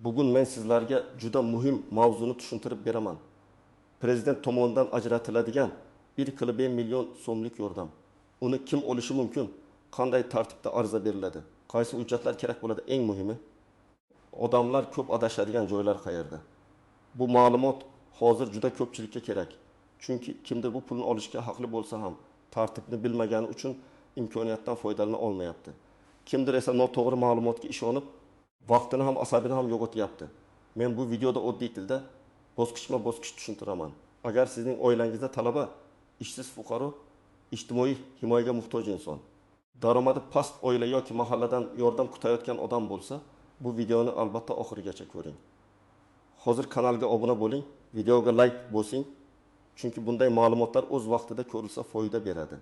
Bugun men sizlarga juda muhim mavzuni tushuntirib beraman. Prezident tomonidan ajratiladigan 1,5 million so'mlik yordam. Uni kim olishi mumkin? Qanday tartibda ariza beriladi? Qaysi hujjatlar kerak bo'ladi? Eng muhimi, odamlar ko'p adashadigan joylar qayerda? Bu ma'lumot hozir juda ko'pchilikka kerak. Chunki kimdir bu pulni olishga haqli bo'lsa ham, tartibni bilmagani uchun imkoniyatdan foydalana olmayapti. Kimdir esa noto'g'ri ma'lumotga ishonib, vaqtini ham asabini ham yo'qotyapti. Men bu videoda oddiy tilda bosqichma-bosqich tushuntiraman. Agar sizning oilangizda talaba, ishsiz fuqaro, ijtimoiy himoyaga muhtoj inson, daromadi past oila yoki mahalladan yordam kutayotgan odam bo'lsa, bu videoni albatta oxirigacha ko'ring. Hozir kanalga obuna bo'ling, videoga like bosing, chunki bunday ma'lumotlar o'z vaqtida ko'rilsa foyda beradi.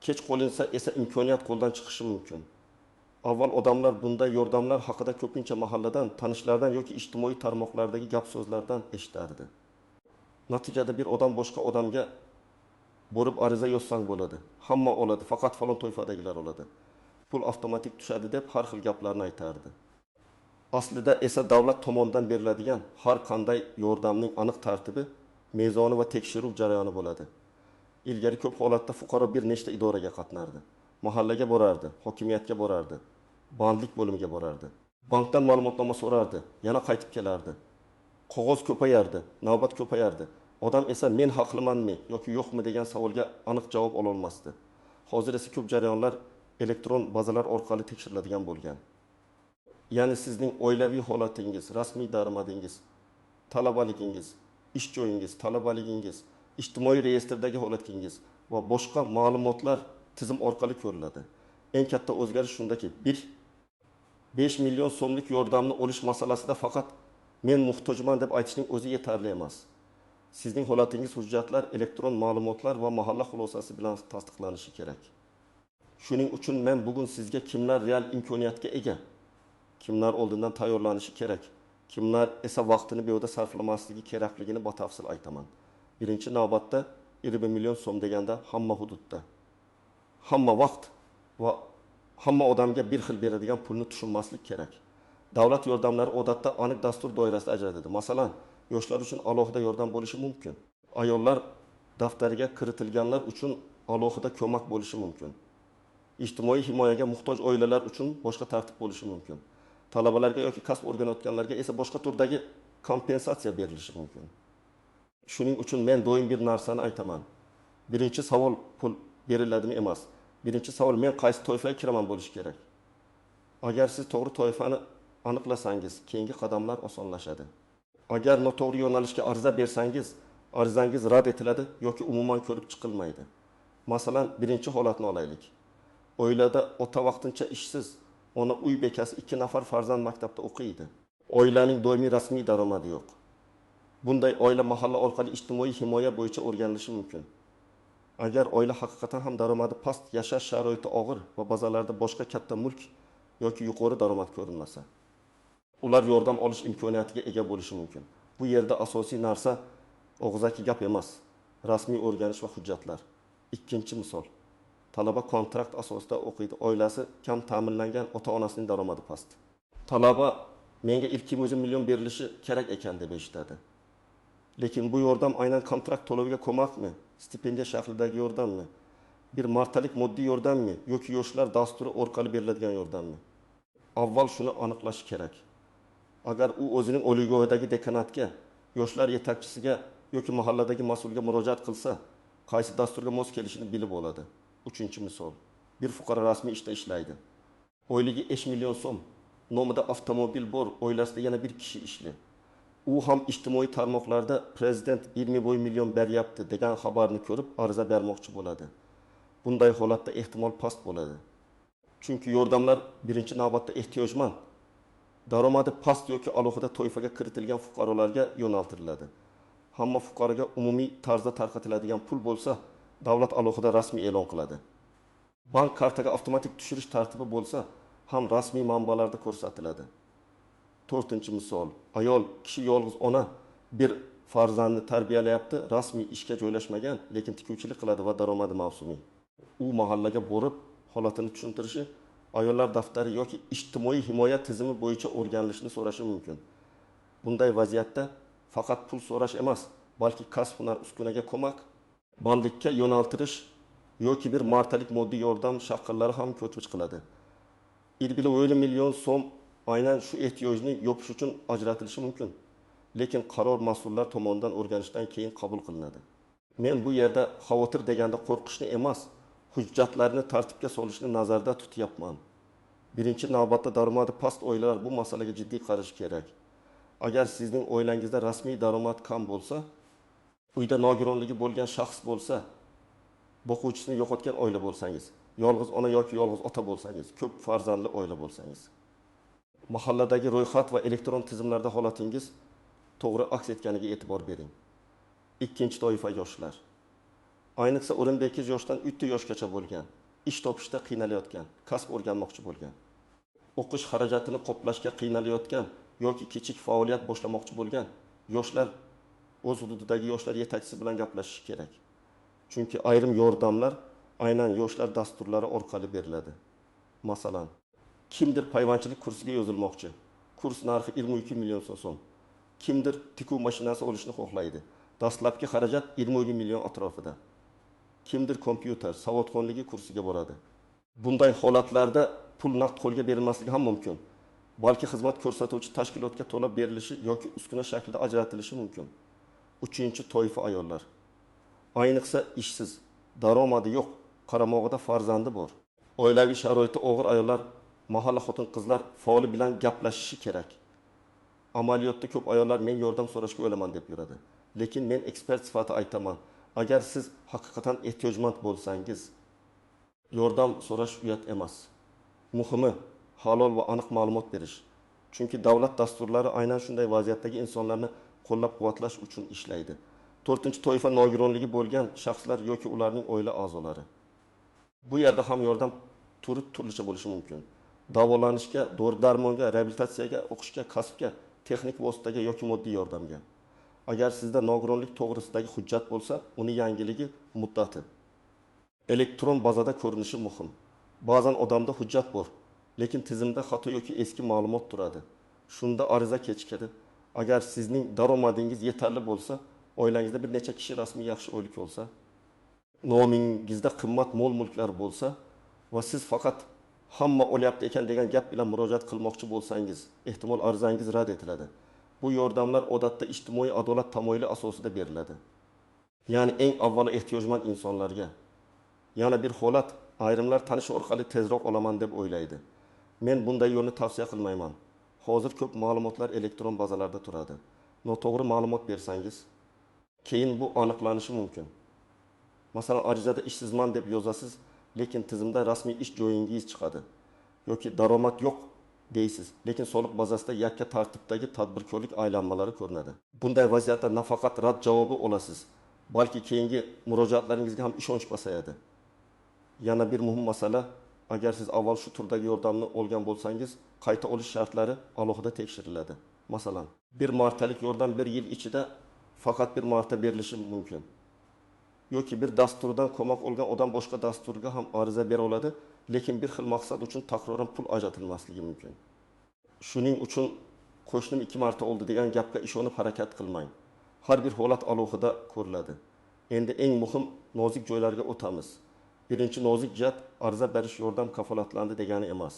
Kech qolinsa esa imkoniyat qo'ldan chiqishi mumkin. Avval odamlar bunday yordamlar haqida ko'pincha mahalladan, tanishlardan yoki ijtimoiy tarmoqlardagi gap-so'zlardan eshitardi. Natijada bir odam boshqa odamga borib ariza yozsang bo'ladi. Hamma oladi, faqat falon toifadagilar oladi. Pul avtomatik tushadi deb har xil gaplarni aytardi. Aslida esa davlat tomonidan beriladigan har qanday yordamning aniq tartibi, mezoni va tekshiruv jarayoni bo'ladi. Ilgari ko'p holatda fuqaro bir nechta idoraga qatnardi. Mahallaga borardi, hokimiyatga borardi, bandlik bo'limiga borardi. Bankdan ma'lumotnoma so'rardi, yana qaytib kelardi. Qog'oz ko'payardi, navbat ko'payardi. Odam esa men haqlimanmi yoki yo'qmi degan savolga aniq javob ola olmasdi. Hozir esa ko'p jarayonlar elektron bazalar orqali tekshiriladigan bo'lgan. Ya'ni sizning oilaviy holatingiz, rasmiy daromadingiz, talabaligingiz, ish joyingiz, talabaligingiz, ijtimoiy reyestrdagi holatingiz va boshqa ma'lumotlar tizim orqali ko'riladi. Eng katta o'zgarish shundaki, 5 million so'mlik yordamni olish masalasida faqat men muhtojman deb aytishning o'zi yetarli emas. Sizning holatingiz hujjatlar, elektron ma'lumotlar va mahalla xulosasi bilan tasdiqlanishi kerak. Shuning uchun men bugun sizga kimlar real imkoniyatga ega, kimlar oldindan tayyorlanishi kerak, kimlar esa vaqtini behuda sarflamasligi kerakligini batafsil aytaman. Birinchi navbatda 20 million so'm deganda hamma hududda, hamma vaqt va hamma odamga bir xil beradigan pulni tushunmaslik kerak. Davlat yordamlari odatda aniq dastur doirasida ajratiladi. Masalan, yoshlar uchun alohida yordam bo'lishi mumkin. Ayollar daftariga kiritilganlar uchun alohida ko'mak bo'lishi mumkin. Ijtimoiy himoyaga muhtoj oilalar uchun boshqa tartib bo'lishi mumkin. Talabalarga yoki kasb o'rganayotganlarga esa boshqa turdagi kompensatsiya berilishi mumkin. Shuning uchun men doim bir narsani aytaman. Birinchi savol pul beriladimi emas. Birinchi savol men qaysi toifaga kiraman bo'lishi kerak. Agar siz to'g'ri toifani aniqlasangiz, keyingi qadamlar osonlashadi. Agar noto'g'ri yo'nalishga ariza bersangiz, arizangiz rad etiladi yoki umuman ko'rib chiqilmaydi. Masalan, birinchi holatni olaylik. Oilada ota vaqtincha ishsiz, ona uy bekasi, 2 nafar farzand maktabda o'qiydi. Oilaning doimiy rasmiy daromadi yo'q. Bunday oila mahalla orqali ijtimoiy himoya bo'yicha o'rganilishi mumkin. Agar oila haqiqatan ham daromadi past, yashash sharoiti og'ir va bazalarda boshqa katta mulk yoki yuqori daromad ko'rinmasa, ular yordam olish imkoniyatiga ega bo'lishi mumkin. Bu yerda asosiy narsa og'zaki gap emas, rasmiy o'rganish va hujjatlar. Ikkinchi misol. Talaba kontrakt asosida o'qiydi, oilasi kam ta'minlangan, ota-onasining daromadi past. Talaba menga 2,5 million berilishi kerak ekan deb eshitadi. Lekin bu yordam aynan kontrakt to'loviga ko'makmi, stipendiya shaklidagi yordammi, bir martalik moddiy yordammi yoki yoshlar dasturi orqali beriladigan yordammi? Avval shuni aniqlash kerak. Agar u o'zining oliygohidagi dekanatga, yoshlar yetakchisiga yoki mahalladagi mas'ulga murojaat qilsa, qaysi dasturga mos kelishini bilib oladi. Uchinchi misol. Bir fuqaro rasmiy ishda ishlaydi. Oyligi 5 million so'm, nomida avtomobil bor, oilasida yana bir kishi ishli. U ham ijtimoiy tarmoqlarda prezident 20 million beryapti degan xabarni ko'rib ariza bermoqchi bo'ladi. Bunday holatda ehtimol past bo'ladi. Chunki yordamlar birinchi navbatda ehtiyojmand, daromadi past yoki alohida toifaga kiritilgan fuqarolarga yo'naltiriladi. Hamma fuqaroga umumiy tarzda tarqatiladigan pul bo'lsa, davlat alohida rasmiy e'lon qiladi. Bank kartaga avtomatik tushirish tartibi bo'lsa, ham rasmiy manbalarda ko'rsatiladi. To'rtinchi misol. Ayol kishi yolg'iz ona, bir farzandni tarbiyalayapti, rasmiy ishga joylashmagan, lekin tikuvchilik qiladi va daromadi mavsumiy. U mahallaga borib holatini tushuntirishi, ayollar daftari yoki ijtimoiy himoya tizimi bo'yicha o'rganilishini so'rashi mumkin. Bunday vaziyatda faqat pul so'rash emas, balki kasb-hunar, uskunaga ko'mak, bandlikka yo'naltirish yoki bir martalik moddiy yordam shakllari ham ko'rib chiqiladi. 1,5 million so'm aynan shu ehtiyojni yopish uchun ajratilishi mumkin. Lekin qaror mas'ullar tomonidan o'rganishdan keyin qabul qilinadi. Men bu yerda xavotir deganda qo'rqishni emas, hujjatlarni tartibga solishni nazarda tutyapman. Birinchi navbatda daromadi past oilalar bu masalaga jiddiy qarashi kerak. Agar sizning oilangizda rasmiy daromad kam bo'lsa, uyda nogironligi bo'lgan shaxs bo'lsa, boquvchisini yo'qotgan oila bo'lsangiz, yolg'iz ona yoki yolg'iz ota bo'lsangiz, ko'p farzandli oila bo'lsangiz, mahalladagi ro'yxat va elektron tizimlarda holatingiz to'g'ri aks etganiga e'tibor bering. Ikkinchi toifa yoshlar. Ayniqsa 18 yoshdan 3 yoshgacha bo'lgan, ish topishda qiynalayotgan, kasb o'rganmoqchi bo'lgan, o'qish xarajatini qoplashga qiynalayotgan yoki kichik faoliyat boshlamoqchi bo'lgan yoshlar o'z hududidagi yoshlar yetakchisi bilan gaplashishi kerak. Chunki ayrim yordamlar aynan yoshlar dasturlari orqali beriladi. Masalan, kimdir payvandchilik kursiga yozilmoqchi. Kurs narxi 22 million so'm. Kimdir tikuv mashinasi olishni xohlaydi. Dastlabki xarajat 22 million atrofida. Kimdir kompyuter savodxonligi kursiga boradi. Bunday holatlarda pul naqd qo'lga berilmasligi ham mumkin. Balki xizmat ko'rsatuvchi tashkilotga to'lab berilishi yoki uskuna shaklida ajratilishi mumkin. Uchinchi toifa ayollar. Ayniqsa ishsiz, daromadi yo'q, qaramog'ida farzandi bor. Oilaviy sharoiti og'ir ayollar mahalla xotin-qizlar faoli bilan gaplashishi kerak. Amaliyotda ko'p ayollar men yordam so'rashga o'laman deb yuradi. Lekin men ekspert sifatida aytaman, agar siz haqiqatan ehtiyojmand bo'lsangiz, yordam so'rash uyat emas. Muhimi halol va aniq ma'lumot berish. Chunki davlat dasturlari aynan shunday vaziyatdagi insonlarni qo'llab-quvvatlash uchun ishlaydi. To'rtinchi toifa nogironligi bo'lgan shaxslar yoki ularning oila a'zolari. Bu yerda ham yordam turi turlicha bo'lishi mumkin. Davolanishga, dori-darmonga, reabilitatsiyaga, o'qishga, kasbga, texnik vositaga yoki moddiy yordamga. Agar sizda nogironlik to'g'risidagi hujjat bo'lsa, uni yangiligi muddati elektron bazada ko'rinishi muhim. Ba'zan odamda hujjat bor, lekin tizimda xato yoki eski ma'lumot turadi. Shunda ariza kechikadi. Agar sizning daromadingiz yetarli bo'lsa, oilangizda bir necha kishi rasmiy yaxshi oylik olsa, nomingizda qimmat mol-mulklar bo'lsa va siz faqat hamma olyapti ekan degan gap bilan murojaat qilmoqchi bo'lsangiz, ehtimol arizangiz rad etiladi. Bu yordamlar odatda ijtimoiy adolat tamoyili asosida beriladi. Ya'ni eng avvalo ehtiyojmand insonlarga. Yana bir holat, ayrimlar tanish orqali tezroq olaman deb o'ylaydi. Men bunday yo'lni tavsiya qilmayman. Hozir ko'p ma'lumotlar elektron bazalarda turadi. Noto'g'ri ma'lumot bersangiz, keyin bu aniqlanishi mumkin. Masalan, arizada ishsizman deb yozasiz, lekin tizimda rasmiy ish joyingiz chiqadi. Yoki daromad yo'q deysiz, lekin soliq bazasida yakka tartibdagi tadbirkorlik aylanmalari ko'rinadi. Bunday vaziyatda nafaqat rad javobi olasiz, balki keyingi murojaatlaringizga ham ishonch pasayadi. Yana bir muhim masala, agar siz avval shu turdagi yordamni olgan bo'lsangiz, qayta olish shartlari alohida tekshiriladi. Masalan, bir martalik yordam bir yil ichida faqat bir marta berilishi mumkin. Yoki bir dasturdan ko'mak olgan odam boshqa dasturga ham ariza bera oladi, lekin bir xil maqsad uchun takroran pul ajratilmasligi mumkin. Shuning uchun qo'shnim 2 marta oldi degan gapga ishonib harakat qilmang. Har bir holat alohida ko'riladi. Endi eng muhim nozik joylarga o'tamiz. Birinchi nozik jihat, ariza berish yordam kafolatlandi degani emas.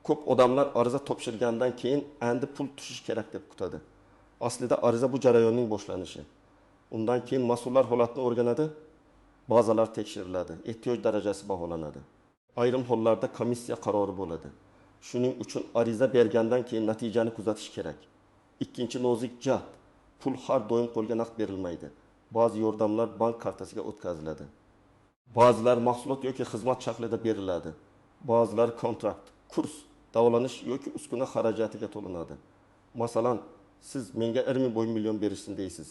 Ko'p odamlar ariza topshirgandan keyin endi pul tushishi kerak deb kutadi. Aslida ariza bu jarayonning boshlanishi. Undan keyin mas'ullar holatni o'rganadi, bazalar tekshiriladi, ehtiyoj darajasi baholanadi. Ayrim hollarda komissiya qarori bo'ladi. Shuning uchun ariza bergandan keyin natijani kuzatish kerak. Ikkinchi nozik jihat, pul har doim qo'lga naqd berilmaydi. Ba'zi yordamlar bank kartasiga o'tkaziladi. Ba'zilar mahsulot yoki xizmat shaklida beriladi. Ba'zilar kontrakt, kurs, davolanish yoki uskuna xarajatiga to'lanadi. Masalan, siz menga 1,5 million berishsin deysiz.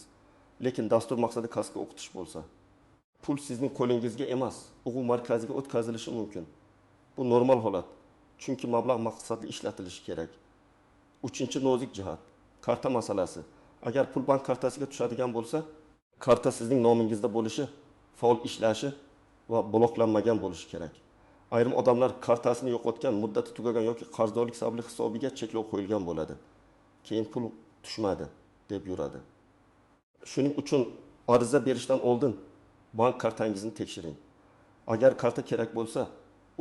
Lekin dastur maqsadi kasbga o'qitish bo'lsa, pul sizning qo'lingizga emas, o'quv markaziga o'tkazilishi mumkin. Bu normal holat, chunki mablag' maqsadli ishlatilishi kerak. Uchinchi nozik jihat, karta masalasi. Agar pul bank kartasiga tushadigan bo'lsa, karta sizning nomingizda bo'lishi, faol ishlashi va bloklanmagan bo'lishi kerak. Ayrim odamlar kartasini yo'qotgan, muddati tugagan yoki qarzdorlik sababli hisobiga cheklov qo'yilgan bo'ladi. Keyin pul tushmadi deb yuradi. Shuning uchun ariza berishdan oldin bank kartangizni tekshiring. Agar karta kerak bo'lsa,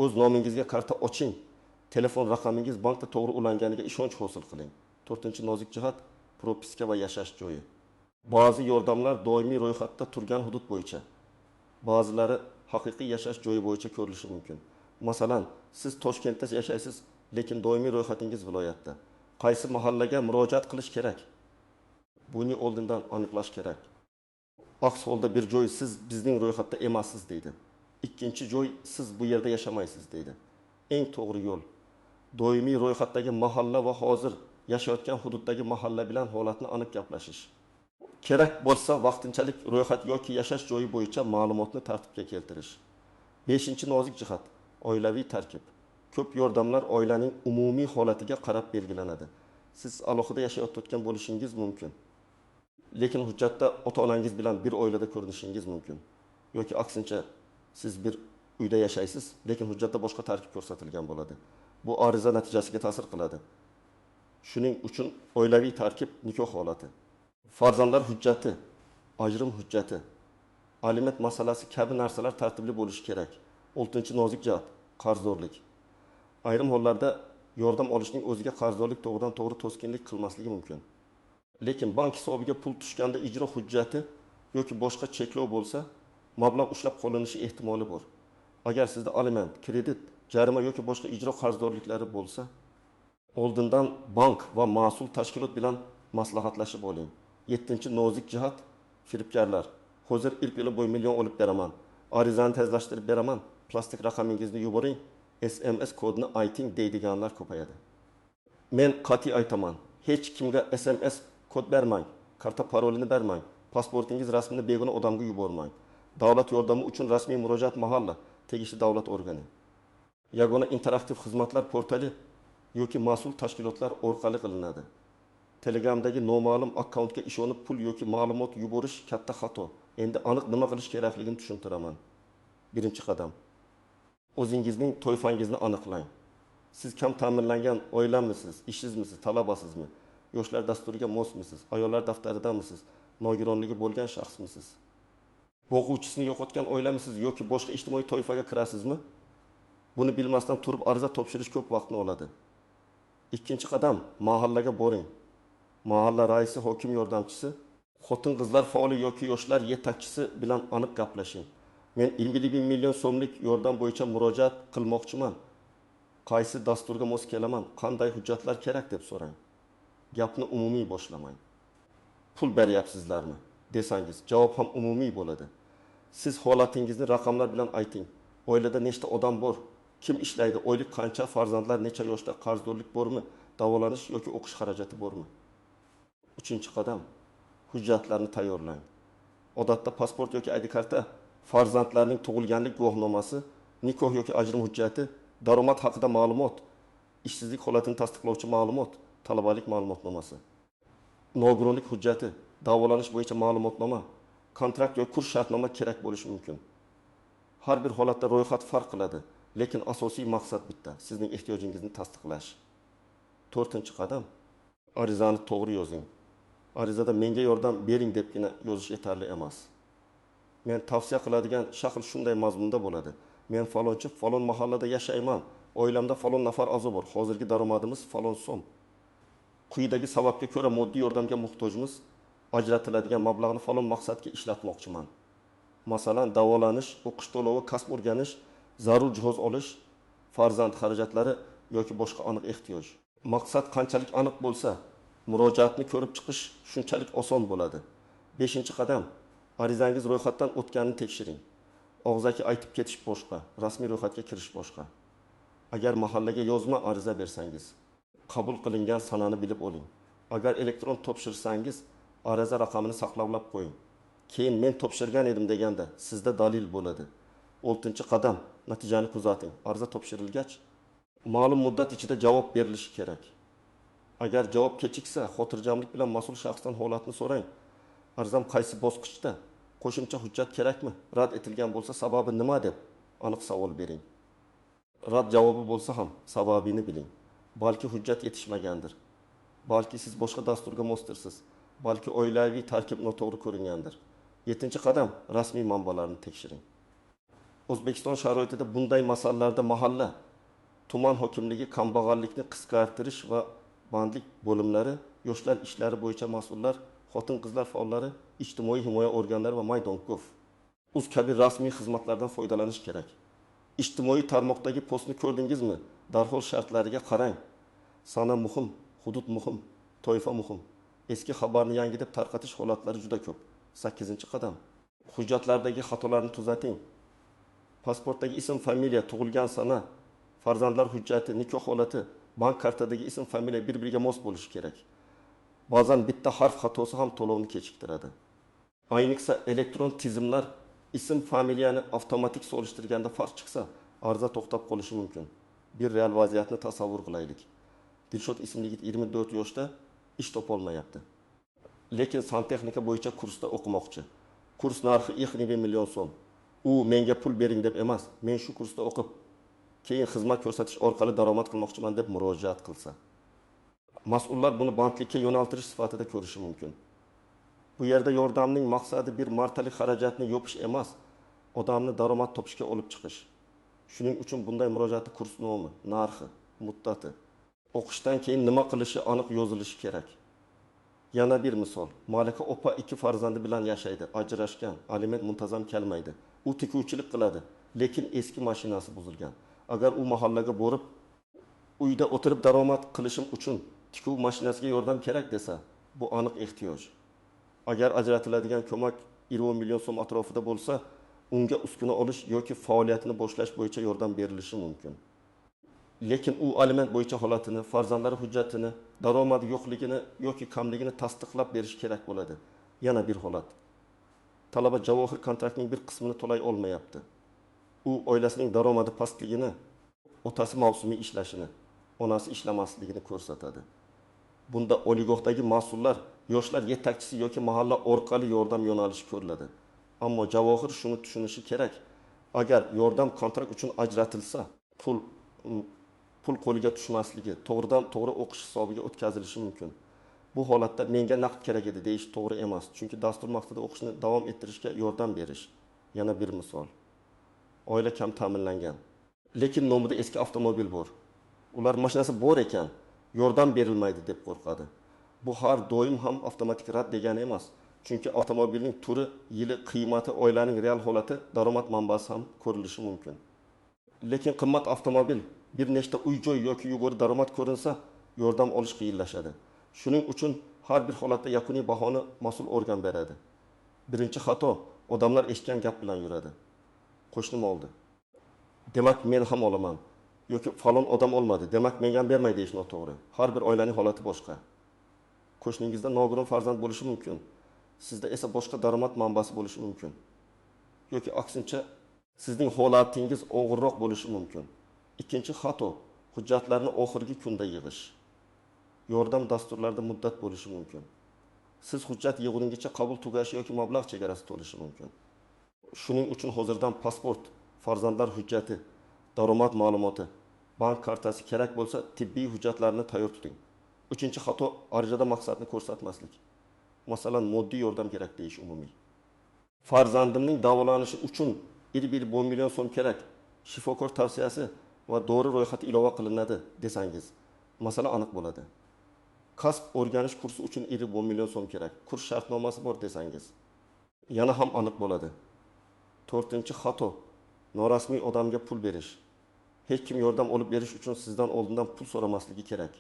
o'z nomingizga karta oching. Telefon raqamingiz bankda to'g'ri ulanganiga ishonch hosil qiling. To'rtinchi nozik jihat propiska va yashash joyi. Ba'zi yordamlar doimiy ro'yxatda turgan hudud bo'yicha, ba'zilari haqiqiy yashash joyi bo'yicha ko'rilishi mumkin. Masalan, siz Toshkentda yashaysiz, lekin doimiy ro'yxatingiz viloyatda. Qaysi mahallaga murojaat qilish kerak? Buni oldindan aniqlash kerak. Aks holda bir joy siz bizning ro'yxatda emassiz deydi. Ikkinchi joy siz bu yerda yashamaysiz deydi. Eng to'g'ri yo'l doimiy ro'yxatdagi mahalla va hozir yashayotgan hududdagi mahalla bilan holatni aniq gaplashish. Kerak bo'lsa vaqtinchalik ro'yxat yoki yashash joyi bo'yicha ma'lumotni tartibga keltirish. Beshinchi nozik jihat oilaviy tarkib. Ko'p yordamlar oilaning umumiy holatiga qarab belgilanadi. Siz alohida yashayotgan bo'lishingiz mumkin. Lekin hujjatda ota-onangiz bilan bir oilada ko'rinishingiz mumkin. Yoki aksincha siz bir uyda yashaysiz, lekin hujjatda boshqa tarkib ko'rsatilgan bo'ladi. Bu ariza natijasiga ta'sir qiladi. Shuning uchun oilaviy tarkib nikoh holati, farzandlar hujjati, ajrim hujjati, aliment masalasi kabi narsalar tartibli bo'lishi kerak. Oltinchi nozik jihat qarzdorlik. Ayrim hollarda yordam olishning o'ziga qarzdorlik to'g'ridan to'g'ri to'sqinlik qilmasligi mumkin. Lekin bank hisobiga pul tushganda ijro hujjati yoki boshqa cheklov bo'lsa, mablag' ushlab qolinishi ehtimoli bor. Agar sizda aliment, kredit, jarima yoki boshqa ijro qarzdorliklari bo'lsa, oldindan bank va mas'ul tashkilot bilan maslahatlashib oling. Yettinchi nozik jihat firibgarlar. Hozir ilk yili bo'yi million olib beraman. Arizani tezlashtirib beraman. Plastik raqamingizni yuboring, SMS kodini ayting deydiganlar ko'payadi. Men qat'iy aytaman, hech kimga SMS kod bermang, karta parolini bermang, pasportingiz rasmini begona odamga yubormang. Davlat yordami uchun rasmiy murojaat mahalla, tegishli davlat organi, yagona interaktiv xizmatlar portali yoki mas'ul tashkilotlar orqali qilinadi. Telegramdagi noma'lum akkauntga ishonib pul yoki ma'lumot yuborish katta xato. Endi aniq nima qilish kerakligini tushuntiraman. Birinchi qadam. O'zingizning toifangizni aniqlang. Siz kam ta'minlangan oilamisiz, ishsizmisiz, talabasizmi? Yoshlar dasturiga mosmisiz, ayollar daftaridamisiz, nogironligi bo'lgan shaxsmisiz? Boquvchisini yo'qotgan oilamisiz yoki boshqa ijtimoiy toifaga kirasizmi? Buni bilmasdan turib ariza topshirish ko'p vaqtni oladi. Ikkinchi qadam, mahallaga boring. Mahalla raisi, hokim yordamchisi, xotin-qizlar faoli yoki yoshlar yetakchisi bilan aniq gaplashing. Men 51 million so'mlik yordam bo'yicha murojaat qilmoqchiman. Qaysi dasturga mos kelaman, qanday hujjatlar kerak deb so'rang. Gapni umumiy boshlamang. Pul beryapsizlarmi desangiz, javob ham umumiy bo'ladi. Siz holatingizni raqamlar bilan ayting. Oilada nechta odam bor? Kim ishlaydi? Oylik qancha? Farzandlar necha yoshda? Qarzdorlik bormi? Davolanish yoki o'qish xarajati bormi? Uchinchi qadam, hujjatlarni tayyorlang. Odatda pasport yoki ID karta, farzandlarning tug'ilganlik guvohnomasi, nikoh yoki ajrim hujjati, daromad haqida ma'lumot, ishsizlik holatini tasdiqlovchi ma'lumot, talabalik ma'lumotnomasi, nogironlik hujjati, davolanish bo'yicha ma'lumotnoma, kontrakt yoki kurs shartnoma kerak bo'lishi mumkin. Har bir holatda ro'yxat farq qiladi, lekin asosiy maqsad bitta: sizning ehtiyojingizni tasdiqlash. To'rtinchi qadam, arizani to'g'ri yozing. Arizada menga yordam bering debgina yozish yetarli emas. Men tavsiya qiladigan shakl shunday mazmunda bo'ladi. Men falonchi falon mahallada yashayman. Oilamda falon nafar a'zo bor. Hozirgi daromadimiz falon so'm. Quyidagi sababga ko'ra moddiy yordamga muhtojmiz. Ajratiladigan mablag'ni falon maqsadga ishlatmoqchiman. Masalan, davolanish, o'qish to'lovi, kasb o'rganish, zarur jihoz olish, farzand xarajatlari yoki boshqa aniq ehtiyoj. Maqsad qanchalik aniq bo'lsa, murojaatni ko'rib chiqish shunchalik oson bo'ladi. Beshinchi qadam, arizangiz ro'yxatdan o'tganini tekshiring. Og'zaki aytib ketish boshqa, rasmiy ro'yxatga kirish boshqa. Agar mahallaga yozma ariza bersangiz, qabul qilingan sanani bilib oling. Agar elektron topshirsangiz, ariza raqamini saqlab qo'ying. Keyin men topshirgan edim deganda sizda dalil bo'ladi. Oltinchi qadam, natijani kuzating. Ariza topshirilgach, ma'lum muddat ichida javob berilishi kerak. Agar javob kechiksa, xotirjamlik bilan mas'ul shaxsdan holatni so'rang. Arizam qaysi bosqichda? Qo'shimcha hujjat kerakmi? Rad etilgan bo'lsa sababi nima deb aniq savol bering. Rad javobi bo'lsa ham, sababini biling. Balki hujjat yetishmagandir. Balki siz boshqa dasturga mosdirsiz. Balki oilaviy tarkib noto'g'ri ko'ringandir. Yettinchi qadam: rasmiy manbalarni tekshiring. O'zbekiston sharoitida bunday masalalarda mahalla, tuman hokimligi, kambag'allikni qisqartirish va bandlik bo'limlari, yoshlar ishlari bo'yicha mas'ullar, xotin-qizlar faollari, ijtimoiy himoya organlari va maydon. Gov. Uz kabi rasmiy xizmatlardan foydalanish kerak. Ijtimoiy tarmoqdagi postni ko'rdingizmi, darhol shartlariga qarang. Sana muhim, hudud muhim, toifa muhim. Eski xabarni yangi deb tarqatish holatlari juda ko'p. Sakkizinchi qadam: hujjatlardagi xatolarni tuzating. Pasportdagi ism, familiya, tug'ilgan sana, farzandlar hujjati, nikoh holati, bank kartadagi ism, familiya bir biriga mos bo'lishi kerak. Ba'zan bitta harf xatosi ham to'lovni kechiktiradi. Ayniqsa elektron tizimlar ism, familiyani avtomatik solishtirganda farq chiqsa, arza to'xtab qolishi mumkin. Bir real vaziyatni tasavvur qilaylik. Dilshod ismli yigit 24 yoshda, ish topolmayapti. Lekin santexnika bo'yicha kursda o'qimoqchi. Kurs narxi 2,5 million so'm. U "Menga pul bering" deb emas, "Men shu kursda o'qib, keyin xizmat ko'rsatish orqali daromad qilmoqchiman" deb murojaat qilsa, mas'ullar buni bandlikka yo'naltirish sifatida ko'rishi mumkin. Bu yerda yordamning maqsadi bir martalik xarajatni yopish emas, odamni daromad topishga olib chiqish. Shuning uchun bunday murojaatda kurs nomi, narxi, muddati, o'qishdan keyin nima qilishi aniq yozilishi kerak. Yana bir misol. Malika opa ikki farzandi bilan yashaydi, ajrashgan, aliment muntazam kelmaydi. U tikuvchilik qiladi, lekin eski mashinasi buzilgan. Agar u mahallaga borib, "Uyda o'tirib daromad qilishim uchun tikuv mashinasiga yordam kerak" desa, bu aniq ehtiyoj. Agar ajratiladigan ko'mak 20 million so'm atrofida bo'lsa, unga uskuna olish yoki faoliyatini boshlash bo'yicha yordam berilishi mumkin. Lekin u aliment bo'yicha holatini, farzandlari hujjatini, daromadi yo'qligini yoki kamligini tasdiqlab berishi kerak bo'ladi. Yana bir holat. Talaba Javohir kontraktning bir qismini to'lay olmayapti. U oilasining daromadi pastligini, otasi mavsumiy ishlashini, onasi ishlamasligini ko'rsatadi. Bunda oliygohdagi mas'ullar, yoshlar yetakchisi yoki mahalla orqali yordam yo'nalishi ko'riladi. Ammo Javohir shuni tushunishi kerak: agar yordam kontrakt uchun ajratilsa, pul qo'liga tushmasligi, to'g'ridan to'g'ri o'qish hisobiga o'tkazilishi mumkin. Bu holatda "Menga naqd kerak edi" deyish to'g'ri emas, chunki dastur maqsadi o'qishni davom ettirishga yordam berish. Yana bir misol. Oila kam ta'minlangan, lekin nomida eski avtomobil bor. Ular mashinasi bor ekan, yordam berilmaydi deb qo'rqadi. Bu har doim ham avtomatik rad degani emas, chunki avtomobilning turi, yili, qiymati, oilaning real holati, daromad manbasi ham ko'rilishi mumkin. Lekin qimmat avtomobil, bir nechta uy joy yoki yuqori daromad ko'rinsa, yordam olish qiyinlashadi. Shuning uchun har bir holatda yakuniy bahoni mas'ul organ beradi. Birinchi xato: odamlar eshitgan gap bilan yuradi. "Qo'shnim oldi, demak men ham olaman" yoki "Falon odam olmadi, demak menga ham bermaydi" deyish noto'g'ri. Har bir oilaning holati boshqa. Qo'shningizda nogiron farzand bo'lishi mumkin, sizda esa boshqa daromad manbasi bo'lishi mumkin yoki aksincha, sizning holatingiz og'irroq bo'lishi mumkin. Ikkinchi xato: hujjatlarni oxirgi kunda yig'ish. Yordam dasturlarida muddat bo'lishi mumkin. Siz hujjat yig'guningizcha qabul tugashi yoki mablag' chegarasi to'lishi mumkin. Shuning uchun hozirdan pasport, farzandlar hujjati, daromad ma'lumoti, bank kartasi, kerak bo'lsa tibbiy hujjatlarni tayyor tuting. Uchinchi xato: arizada maqsadni ko'rsatmaslik. Masalan, moddiy yordam kerak deyish umumiy. "Farzandimning davolanishi uchun 1,5 million so'm kerak, shifokor tavsiyasi va dori ro'yxati ilova qilinadi" desangiz, masala aniq bo'ladi. "Kasb o'rganish kursi uchun 1,5 million so'm kerak, kurs shartnomasi bor" desangiz, yana ham aniq bo'ladi. To'rtinchi xato: norasmiy odamga pul berish. Hech kim yordam olib berish uchun sizdan oldindan pul so'ramasligi kerak.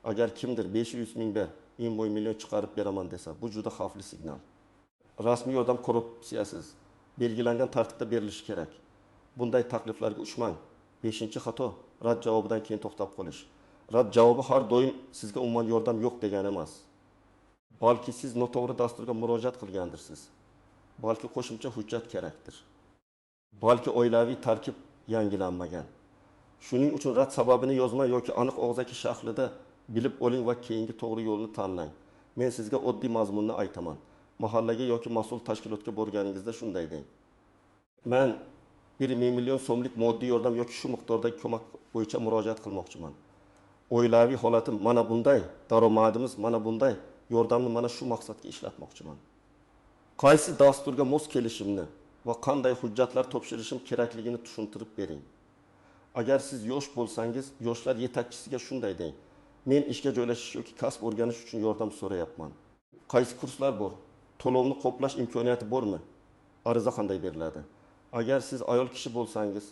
Agar kimdir "500 ming ber, 1,5 million chiqarib beraman" desa, bu juda xavfli signal. Rasmiy yordam korrupsiyasiz, belgilangan tartibda berilishi kerak. Bunday takliflarga uchmang. Beshinchi xato: rad javobidan keyin to'xtab qolish. Rad javobi har doim sizga umuman yordam yo'q degani emas. Balki siz noto'g'ri dasturga murojaat qilgandirsiz. Balki qo'shimcha hujjat kerakdir. Balki oilaviy tarkib yangilanmagan. Shuning uchun rad sababini yozma yoki aniq og'zaki shaklida bilib oling va keyingi to'g'ri yo'lni tanlang. Men sizga oddiy mazmunni aytaman. Mahallaga yoki mas'ul tashkilotga borganingizda shunday deng: "Man 1 million so'mlik moddiy yordam yoki shu miqdordagi ko'mak bo'yicha murojaat qilmoqchiman. Oilaviy holatim mana bunday, daromadimiz mana bunday, yordamni mana shu maqsadga ishlatmoqchiman. Qaysi dasturga mos kelishimni va qanday hujjatlar topshirishim kerakligini tushuntirib bering. Agar siz yosh bo'lsangiz, yoshlar yetakchisiga shunday deng: Men ishga joylashish yoki kasb o'rganish uchun yordam so'rayapman. Qaysi kurslar bor? To'lovni qoplash imkoniyati bormi? Ariza qanday beriladi? Agar siz ayol kishi bo'lsangiz,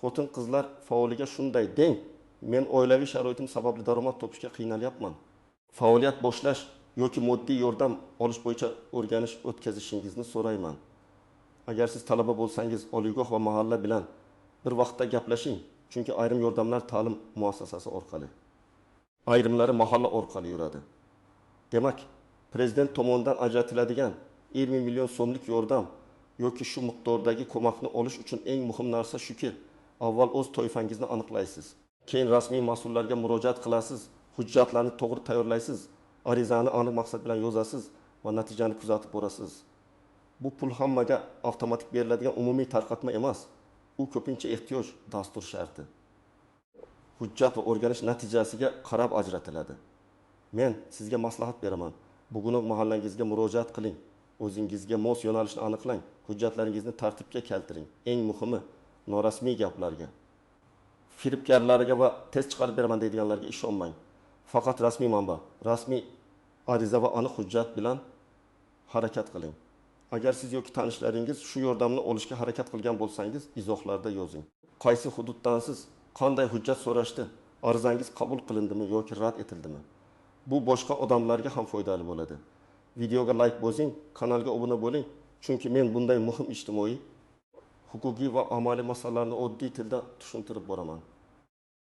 xotin-qizlar faoliga shunday deng: Men oilaviy sharoitim sababli daromad topishga qiynalyapman. Faoliyat boshlash yoki moddiy yordam olish bo'yicha o'rganish o'tkazishingizni so'rayman. Agar siz talaba bo'lsangiz, oliygoh va mahalla bilan bir vaqtda gaplashing, chunki ayrim yordamlar ta'lim muassasasi orqali, ayrimlari mahalla orqali yuradi. Demak, prezident tomonidan ajratiladigan 20 million so'mlik yordam yoki shu miqdordagi ko'makni olish uchun eng muhim narsa shuki, avval o'z toifangizni aniqlaysiz. Keyin rasmiy mas'ullarga murojaat qilasiz, hujjatlarni to'g'ri tayyorlaysiz, arizani aniq maqsad bilan yozasiz va natijani kuzatib borasiz. Bu pul hammaga avtomatik beriladigan umumiy tarqatma emas. U ko'pincha ehtiyoj, dastur sharti. Hujjat va o'rganish natijasiga qarab ajratiladi. Men sizga maslahat beraman. Bugunoq mahallangizga murojaat qiling. O'zingizga mos yo'nalishni aniqlang, hujjatlaringizni tartibga keltiring. Eng muhimi, norasmiy gaplarga, firibgarlarga va tez chiqarib beraman deydiganlarga ishonmang. Faqat rasmiy manba, rasmiy ariza va aniq hujjat bilan harakat qiling. Agar siz yoki tanishlaringiz shu yordamni olishga harakat qilgan bo'lsangiz, izohlarda yozing. Qaysi hududdansiz, qanday hujjat so'rashdi, arizangiz qabul qilindimi yoki rad etildimi? Bu boshqa odamlarga ham foydali bo'ladi. Videoga like bosing, kanalga obuna bo'ling, chunki men bunday muhim ijtimoiy, huquqiy va amaliy masalalarni oddiy tilda tushuntirib boraman.